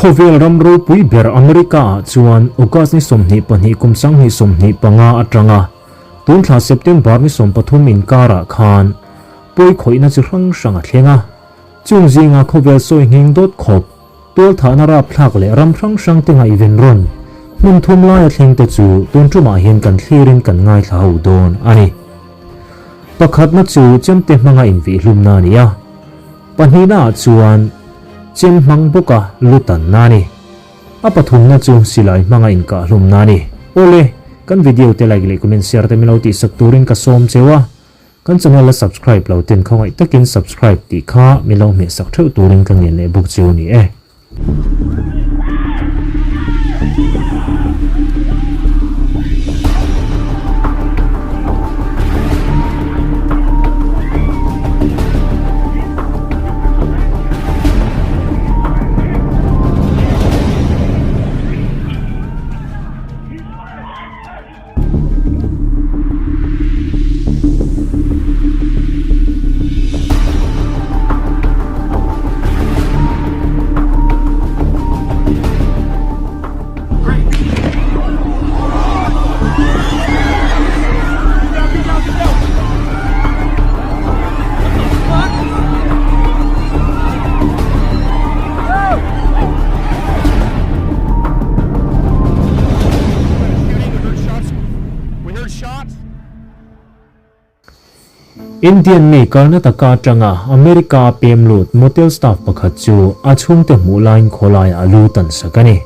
Khawvel ram ropui ber America-ah chuan August ni 22 kum 2025 atanga tun thla September ni 13 inkarah khan pawi khawihna chi hrang hrang a thleng a. Chung zinga khawvel sawi nghing dawt khawp tualthahna rapthlak leh ram hrang hrang te ngaihven rawn hmun thum laia thleng te chu tun tumah hian kan thlirin kan ngaithla ho dawn a ni. Pakhatna chu chemte hmanga invihlumna a ni a. Pahnihnaah chuan chem hmang bawka lu tanna a ni. A pathumna chu silai hmanga inkahhlumna a ni. Awle, kan video te like leh comment share te min lo tihsak turin ka sawm cheu a, kan channel la subscribe lo ten khawngaih takin subscribe tih kha min lo hmehsak theuh turin ka ngen leh bawk cheu ni e. Indian mi Karnataka atanga America a pem lut motel staff pakhat chu a chhungte hmuh laiin khawlaiah a lu tan sak a ni.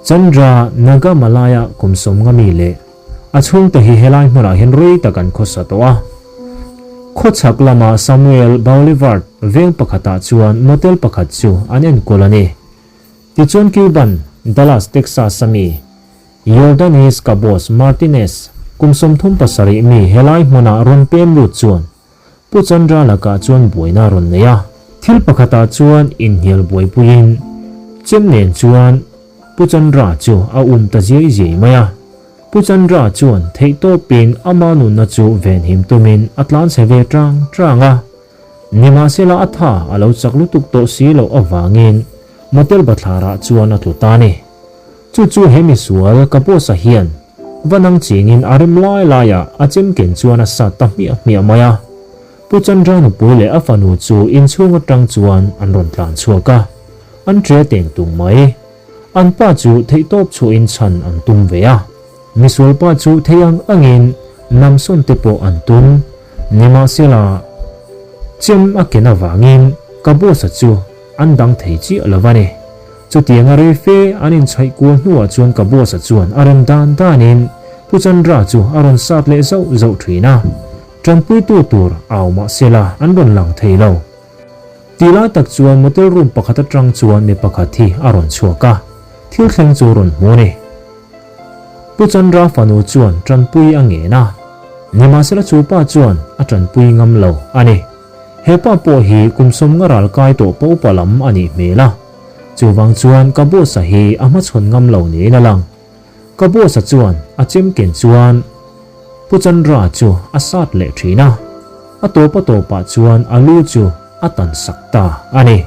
Chandra Nagamalaya kum sawmnga mi leh a chhungte hi helai hmunah hian rei tak an khawsa tawh a. Khawchhak lama Samuel Boulevard veng pakhatah chuan motel pakhat chu an enkawl a ni. Tichuan Cuban, Dallas, Texas a mi Yordanis Cabos Martinez, kum 37 mi helai hmunah rawn pem lut chuan Pu Chandra lakah chuan buaina a rawn nei a. Thil pakhatah chuan inhnial buaipuiin chem nen chuan Pu Chandra chu a um ta ziai ziai mai a. Pu Chandra chuan theihtawpin ama nunna chu venhim tumin a tlanchhe ve tang tang a. Nimahsela a tha a lo chak lutuk tawh si loh avangin motel bathlarah chuan a tlu ta a ni. Chu chu he misual ka boss-a hian va nang chingin a rem lai laiah a chem ken chuan a sat ta hmiah hmiah mai a. Pu Chandra nupui leh a fanu chu inchhung atang chuan an rawn tlan chhuak a, an tre teng tung mai. An pa chu theihtawp chhuahin chhan an tum ve a. Misual pa chu thei ang angin namsawn te pawh an tum. Nimahsela, chem a ken avangin ka boss-a chu an dang thei chiah lo a ni. Chutianga rei fe an inchhaih kual hnuah chuan ka boss-a chuan a rem dan danin Pu Chandra chu a rawn sat leh zauh zauh thin a, tanpuitu tur au mah sela an rawn lang thei lo. Tih lai tak chuan motel room pakhat atang chuan mi pakhat hi a rawn chhuak a, thil thleng chu rawn hmu a ni. Pu Chandra fanu chuan tanpui a ngen a, nimahsela chu pa chuan a tanpui ngam lo a ni. He pa pawh hi kum 50 ral kai tawh pa upa lam a nih hmel a. Chuvang chuan ka boss-a hi a hmachhawn ngam lo niin a lang. Ka boss-a chuan a chem ken chuan Pu Chandra chu a sat leh thin a, a tawp a tawpah chuan a lu chu a tan sak ta a ni.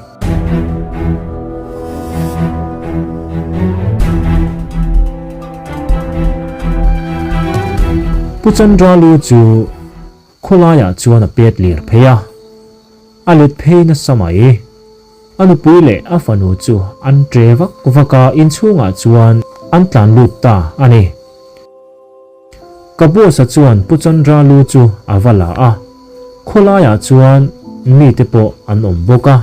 Pu Chandra lu chu Khawlaiah chuan a pet lir phei a, a let phei nasa mai. A nupui leh a fanu chu an tre vak vak a, inchhungah chuan an tlan lut ta a ni. Ka boss-a chuan Pu Chandra lu chu a va la a, khawlaiah chuan mite pawh an awm bawk a,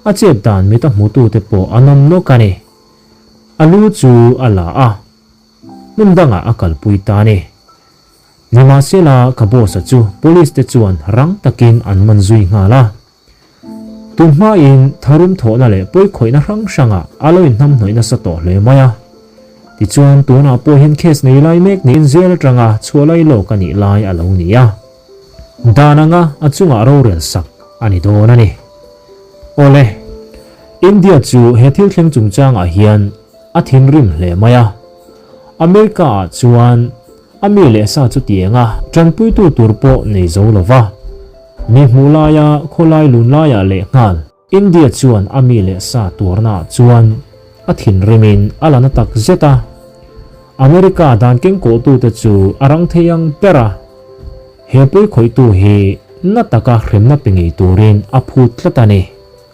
a chet dan mit a hmutute pawh an awm nawk a ni. A lu chu a la a, hmun dangah a kalpui ta a ni. Nimahsela, ka boss-a chu police te chuan rang takin an man zui nghal a. Tun hmain tharum thawhna leh pawikhawihna hrang hrangah a lo inhnamhnawih nasa tawh hle mai a. Tichuan, tunah pawh hian case nei lai mek niin zel atanga chhuah lai lawk a nih lai a lo ni a. Dan anga a chungah rorel sak a ni dawn a ni. Awle, India chu he thil thleng chungchangah hian a thinrim hle mai a. America-ah chuan A mi leh sa chu tiang a, tanpuitu tur pawh nei zo lo va. Mi hmuh laia khawlai lun laiah leh nghal. India chuan a mi leh sa tuarnaah chuan. a thinrimin a la na tak zet a. America dan kengkawhtute chu a rang thei ang ber a, he pawikhawihtu hi na taka hremna pe ngei turin a phut tlat a ni.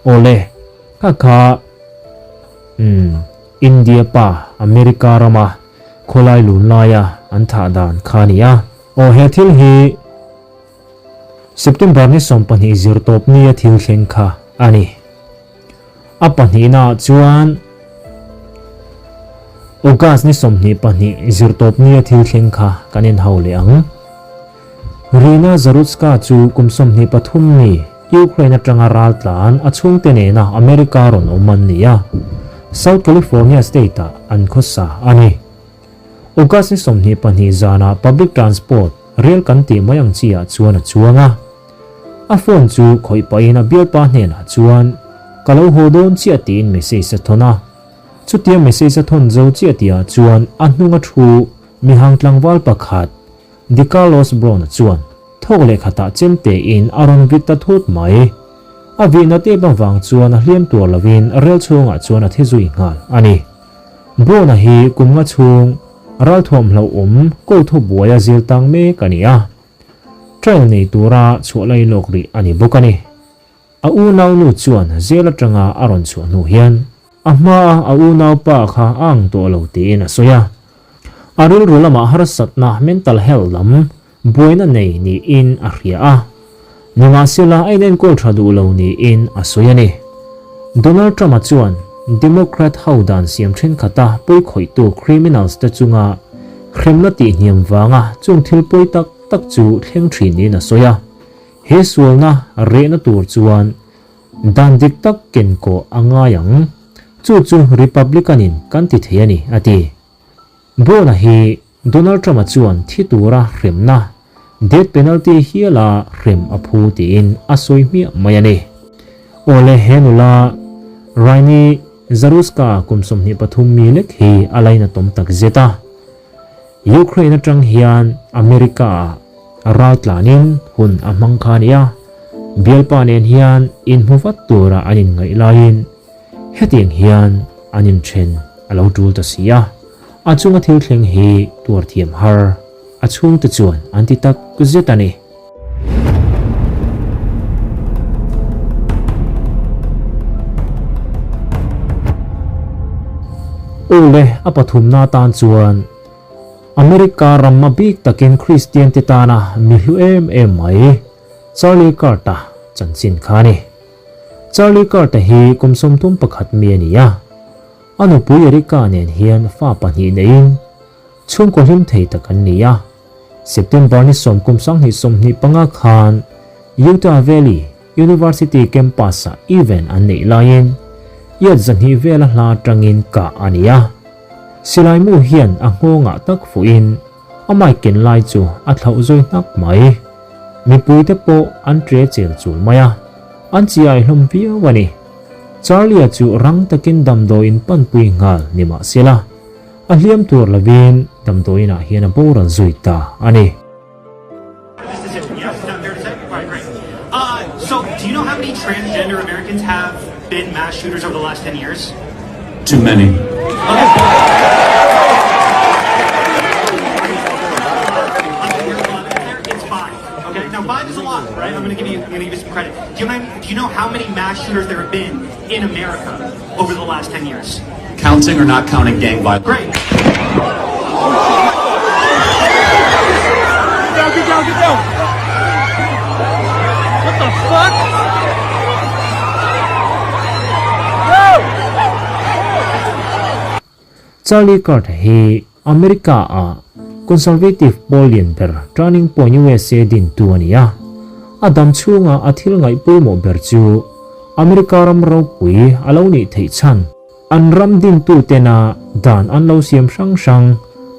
Awle, kha kha umm India pa America rama khawlai lun laia an thah dan kha a ni a. Aw he thil hi September ni 20 zirtawp nia thil thleng kha a ni. A pahnihnaah chuan August ni 22 zirtawp nia thil thleng kha kan inhau leh ang. Rina Zarutska chu kum 23 mi Ukraine atanga ral tlan a chhungte nena America rawn awm an ni a, South California state-ah an khawsa a ni. August ni 22 zanah public transport rel kan tih mai ang chi ah chuan a chuang a. A phone chu khawih pahin a bialpa hnenah chuan, Ka lo haw dawn chiah tiin message a thawn a. Chutia message a thawn zo chiah tihah chuan a hnunga thu mihang tlangval pakhat DeCarlos Brown-a chuan thawk leh khatah chem tein a rawn vit ta thut mai. A vihna tep avang chuan a hliam tuar lovin rel chhungah chuan a thi zui nghal a ni. Brown-a hi kum nga chhung ralthuam hlauhawm kawl thu buaia zil tang mek a ni a. Trial nei tura chhuah lai lawk rih a ni bawk a ni. A unau nu chuan zel atanga a rawn chhuah hnu hian a hmaa a unau pa kha a ang tawh lo tiin a sawi a. A rilru lamah harsatna mental health lam buaina nei niin a hria a. Nimahsela a inenkawl tha duh lo niin a sawi a ni. Donald Trump-a chuan Democrat ho dan siam thenkhat-a pawikhawihtu criminals te chunga hremna tihhniam vanga chung thil pawi tak tak chu thleng thin niin a sawi a. He sualna rehna tur chuan dan dik tak kenkawh a ngai ang. Chu chu Republican-in kan ti thei a ni, a ti. Brown-a hi Donald Trump-a chuan thi tura hremna, death penalty, hiala hrem a phu tiin a sawi hmiah mai a ni. Awle he nula Raini Zaruska kum 23 mi lek hi a lainatawm tak zet a. Ukraine atang hian America-ah ral tlanin hun a hmang kha a ni a, bialpa nen hian inhmu vat tura an inngaih laiin Hetiang hian an inthen a lo tul ta si a, a chunga thil thleng hi tuar thiam har a chhungte chuan an ti tak zet a ni. Awle a pathumna atan chuan America ram a bik takin Kristian te tana mi hlu em em mai Charlie Kirk-a chanchin kha a ni. Charlie Kirk-a hi kum 31 mi a ni a, a nupui Erika nen hian fa pahnih neiin chhungkaw hlim thei tak an ni a. September ni 10 kum 2025 khan Utah Valley University campus-ah event an neih laiin yard 200 vela hla atangin kah a ni a. Silai mu hian a nghawngah tak fuhin A mic ken lai chu a thlauh zawi hnak mai. Mipuite pawh an tre chel chul mai a, an chiai hlawm viau a ni. Charlie-a chu rang takin damdawiin panpui nghal ni mah sela, a hliam tur lovin damdawiinah hian a boral zui ta a ni. Too many. Okay, now five is a lot, right? I'm gonna give you, I'm gonna give you some credit. Do you know, do you know how many mass shooters there have been in America over the last 10 years? Counting or not counting gang violence? Great. Get down, get down, get down! What the fuck? Charlie Kirk hi America-a conservative pawl lian ber Turning Point USA dintu a ni a. A dam chhunga a thil ngaih pawimawh ber chu America ram ropui a lo nih theih chhan. An ram dintu tena dan an lo siam hrang hrang,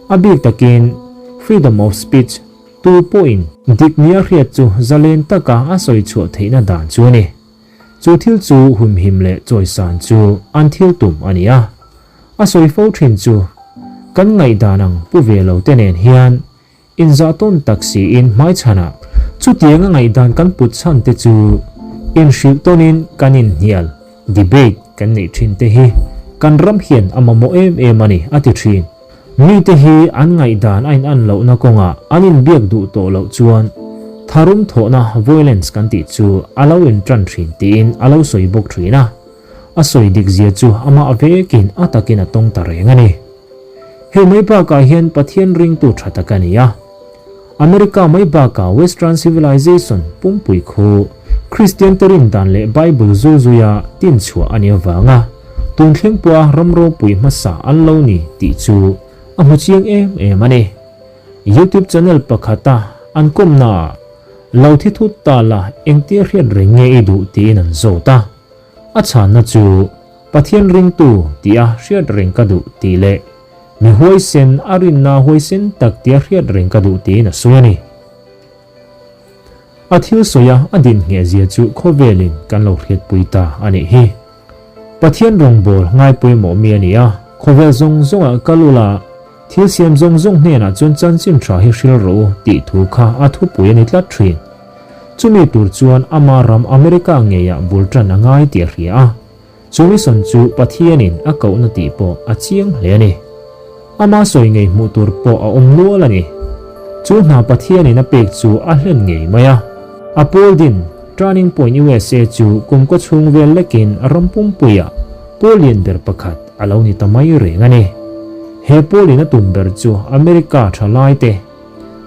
a bik takin freedom of speech tu pawhin dik nia hriat chu zalen taka a sawi chhuah theihna dan chu a ni. Chu thil chu humhim leh chawisan chu an thil tum a ni a. A sawi fo thin chu kan ngaihdan ang pu ve lo te nen hian Inzah tawn tak siin hmaichhanah chutiang a ngaihdan kan put chhan te chu inhrilh tawnin kan inhnial, debate, kan neih thin te hi. Kan ram hian a mamawh em em a ni, a ti thin. Mite hi an ngaihdan a in an lohna kawngah an inbiak duh tawh loh chuan tharum thawhna violence kan tih chu a lo intan thin tiin a lo sawi bawk thin a. A sawi dik zia chu amah vekin a takin a tawng ta reng a ni. Hei mai bakah hian Pathian ringtu tha tak a ni a. America mai bakah Western Civilization pumpui khu Kristian te rin dan leh Bible zul zuia tin chhuah a nih avanga tun thleng pawha ram ropui hmasa an lo ni tih chu a hmu chiang em em a ni. YouTube channel pakhata an kawmnaah Lo thi thut ta la engtia hriat reng nge i duh tiin an zawt a. A chhanna chu Pathian ringtu tia hriat reng ka duh tih leh Mi huaisen, a rinna huaisen tak tia hriat reng ka duh tiin a sawi a ni. A thil sawi a a din ngheh zia chu khawvelin kan lo hriatpui ta a nih hi. Pathian rawngbâwl ngai pawimawh mi a ni a, khawvel zawng zawngah kal ula, thil siam zawng zawng hnenah chuan chanchin tha hi hril rawh u tih thu kha a thupui a ni tlat thin. Chumi tur chuan ama ram America ngeiah bul tan a ngai tih a hria a. Chu mission chu Pathianin a kohna tih pawh a chiang hle a ni. Ama sawi ngei hmuh tur pawh a awm nual a ni. Chu hna Pathianin a pek chu a hlen ngei mai a. A pawl din, Turning Point USA chu kum kaw chhung vel lekin ram pumpuiah pawl lian ber pakhat a lo ni ta mai reng a ni. He pawlin a tum ber chu America tha laite,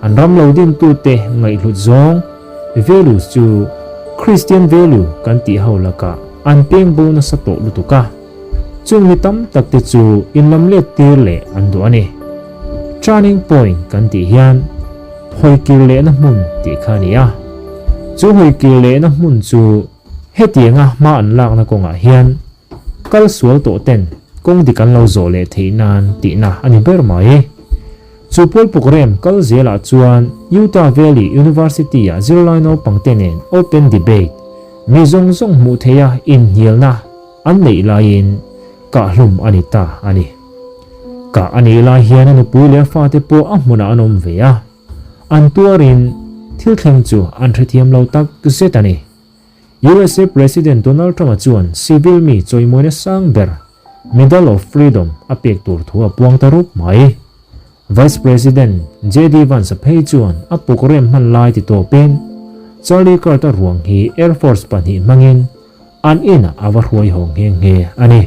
An ram lo dintute ngaihhlut zawng, values, chu Christian value kan tih ho lakah an peng bo nasa tawh lutuk a. Chung mi tam tak te chu inlam let tir leh an duh a ni. Turning point kan tih hian hawikir lehna hmun tih kha a ni a. Chu hawikir lehna hmun chu hetianga hma an lakna kawngah hian Kal sual tawh ten kawng dik an lo zawh leh theih nan tihna a ni ber mai. Chu pawl program kal zelah chuan Utah Valley University-ah zirlai naupangte nen open debate, mi zawng zawng hmuh theiha inhnialna an neih laiin kahhlum a ni ta a ni. Kah a nih lai hian a nupui leh a fate pawh a hmunah an awm ve a, an tuarin thil thleng chu an hrethiam lo tak zet a ni. USA President Donald Trump-a chuan civil mi chawimawina sang ber Medal of Freedom a pek tur thu a puang ta rup mai. Vice President JD Vance-a phei chuan a puk rem hman lai ti tawpin Charlie Kirk-a ruang hi Air Force pahnih hmangin an inah a va hruai haw nghe nghe a ni.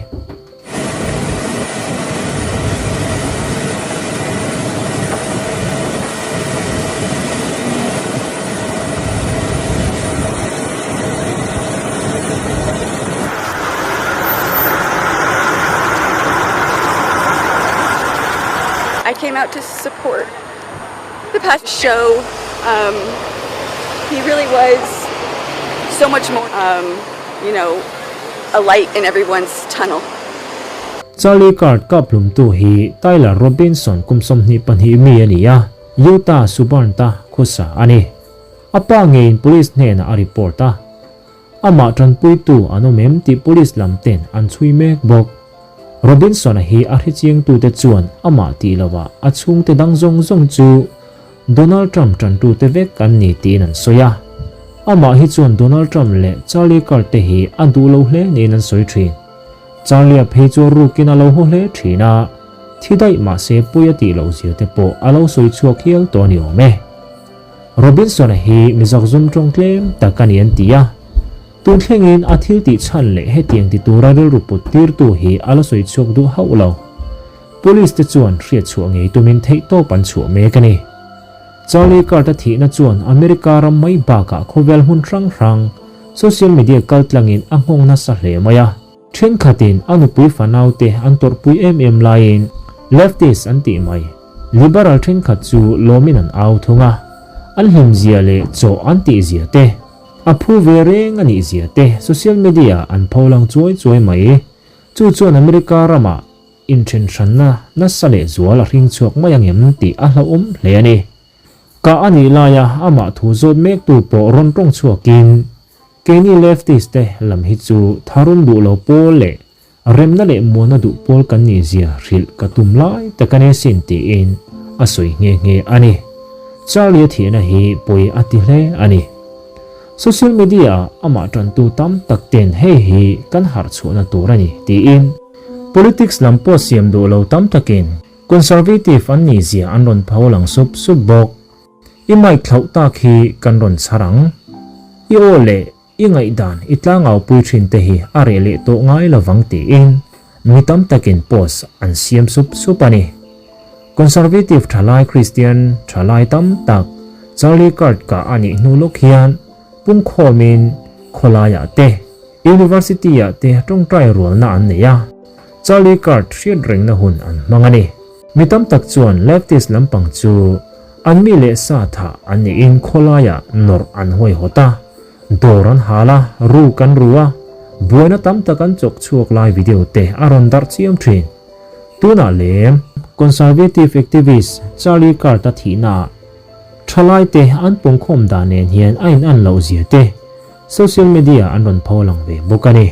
I came out to support the past show. Um, he really was so much more, um, you know, a light in everyone's tunnel. Charlie Kirk kap hlumtu hi Tyler Robinson kum 22 mi a ni a, Utah Suburn-ta khawsa a ni. A pa ngeiin police hnenah a report a, amah tanpuitu an awm em tih police lam ten an chhui mek bawk. Robinson-a hi a hrechiangtute chuan amah tih lovah a chhungte dang zawng zawng chu Donald Trump tantute vek an ni tiin an sawi a. Amah hi chuan Donald Trump leh Charlie Kirk te hi a duh lo hle niin an sawi thin. Charlie-a phei chu a rukin a lo haw hle thin a, thi daih mahse pawi a tih loh zia te pawh a lo sawi chhuak hial tawh a ni awm e. Robinson-a hi mizak zum tawng tlem tak a ni an ti a. Tun thlengin a thil tih chhan leh hetiang ti tura rilru put tirtu hi a la sawi chhuak duh hauh lo. Police te chuan hriat chhuah ngei tumin theihtawp an chhuah mek a ni. Charlie Kirk-a thihna chuan America ram mai bakah khawvel hmun hrang hrang social media kaltlangin a nghawng nasa hle mai a. Thenkhatin a nupui fanaute an tawrhpui em em laiin leftist an tih mai, liberal thenkhat chu lawmin an au thung a, an hlimzia leh chaw an tihzia te, a phu ve reng a nihzia te social media an pholang chuai chuai mai. Chu chuan America ramah inthenhranna nasa leh zual a hring chhuak mai angem tih a hlauhawm hle a ni. Kah a nih laia amah thu zawt mektu pawh rawn tawng chhuakin keini leftist te lam hi chu tharum duh lo pawl leh remna leh muana duh pawl kan nih zia hrilh ka tum lai tak a ni asin tiin a sawi nghe nghe a ni. Charlie-a thihna hi pawi a ti hle a ni. Social media-ah amah tantu tam tak ten hei hi kan harh chhuahna tur a ni tiin. Politics lam pawh siam duh lo tam takin Conservative an nih zia an rawn pho lang sup sup bawk. I mic thlauh tak hi kan rawn chhar ang. I aw leh i ngaihdan i tlangau pui thin te hi a reh leh tawh ngai lovang tiin mi tam takin post an siam sup sup a ni. Conservative thalai Kristian thalai tam tak Charlie Kirk kah a nih hnu lawk hian pungkhawmin khawlaiah te, University-ah te tawngtai rualna an nei a, Charlie Kirk hriat rengna hun an hmang a ni. Mi tam tak chuan leftist lampang chu an mi leh sa thah an niin khawlaiah nawrh an huaihawt a, dawr an hal a, ruk an ru a, buaina tam tak an chawk chhuak lai video te a rawn darh chiam thin. Tunah lem Conservative activist Charlie Kirk-a thihnaah thalaite an pawngkhawm dan nen hian a in an loh zia te social media an rawn pho lang ve bawk a ni.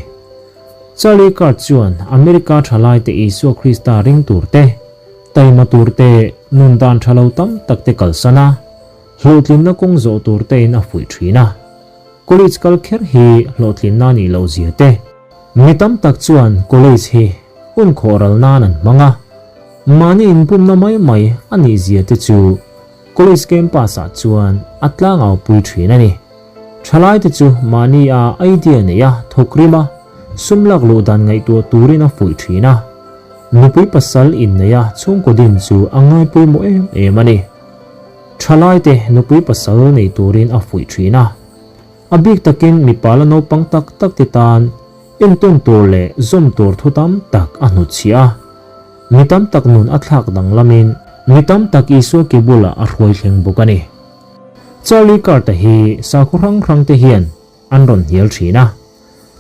Charlie Kirk chuan America thalaite Isua Krista ring tur te, taima tur te, nun dan tha lo tam tak te kalsan a, hlawhtlinna kawng zawh tur tein a fuih thin a. College kal kher hi hlawhtlinna a nih loh zia te, mi tam tak chuan college hi hun khawhral nan an hmang a, mahni inpumna mai mai a nih zia te chu College campus ah chuan a tlangau pui thin a ni. Thalai te chu mahni a idea nei a thawk rim a, sum lak luh dan ngaihtuah turin a fuih thin a. Nupui pasal innei a chhungkaw din chu a ngai pawimawh em em a ni. Thalai te nupui pasal nei turin a fuih thin a. A bik takin mipa la naupang tak tak te tan entawn tur leh zawm tur thu tam tak a hnutchhiah a. Mi tam tak nun a thlak danglamin mi tam tak Isua ke bulah a hruai thleng bawk a ni. Charlie Kirk-a hi sakhaw hrang hrang te hian an rawn hnial thin a.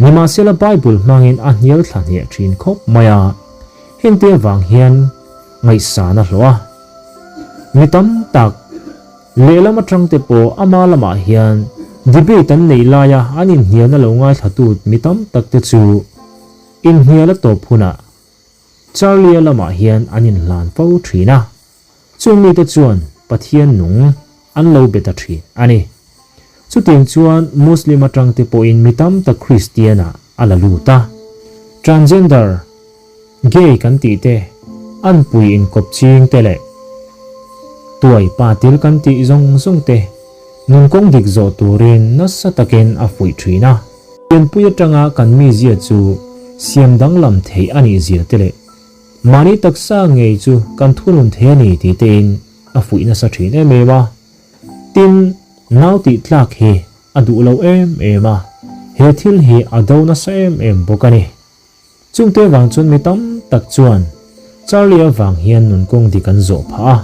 Nimahsela Bible hmangin a hnial thla hneh thin khawp mai a, hengte avang hian ngaihsan a hlawh a. Mi tam tak lehlam atang te pawh ama lamah hian debate an neih laia an inhnialna lo ngaithlatu mi tam tak te chu inhnial a tawp hunah Charlie-a lamah hian an inhlan fo thin a, chung mite chuan Pathian nung an lo be ta thin a ni. Chutiang chuan Muslim atangte pawhin mi tam tak Kristian-ah a la lut a. Transgender, gay kan tih te, anpui inkawp ching te leh tuai pa til kan tih zawng zawng te nun kawng dik zawh turin nasa takin a fuih thin a. Pianpui atanga kan mizia chu siam danglam theih a nih zia te leh mahni taksa ngei chu kan thunun thei a ni tih tein a fuih nasa thin em em a. Tin, nau tih tlak hi a duh lo em em a, he thil hi a do nasa em em bawk a ni. Chungte vang chuan mi tam tak chuan Charlie avang hian nun kawng dik an zawh phah a,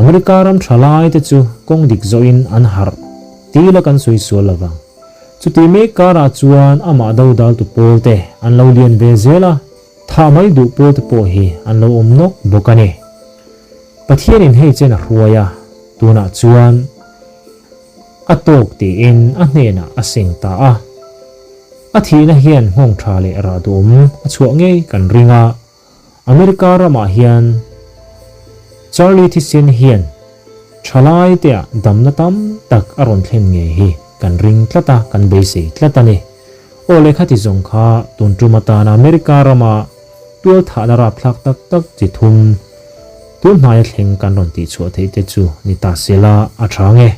America ram tha lai te chu kawng dik zawhin an harh ti ila kan sawi sual lo vang. Chuti mek karah chuan amah dodal tu pawl te an lo lian ve zel a, thah mai duh pawl te pawh hi an lo awm nawk bawk a ni. Pathianin hei chen a hruai a, tunah chuan a tawk tiin a hnenah a seng ta a. A thihna hian nghawng tha leh rah duhawm a chhuah ngei kan ring a, America ramah hian Charlie thisen hian thalai teah damna tam tak a rawn thlen ngei hi kan ring tlat a, kan beisei tlat a ni. Aw lehkha ti zawng kha tun tum atana America rama tual thahna rapthlak tak tak chi thum tun hnaia thleng kan rawn tihchhuah theih te chu ni ta sela a tha nge.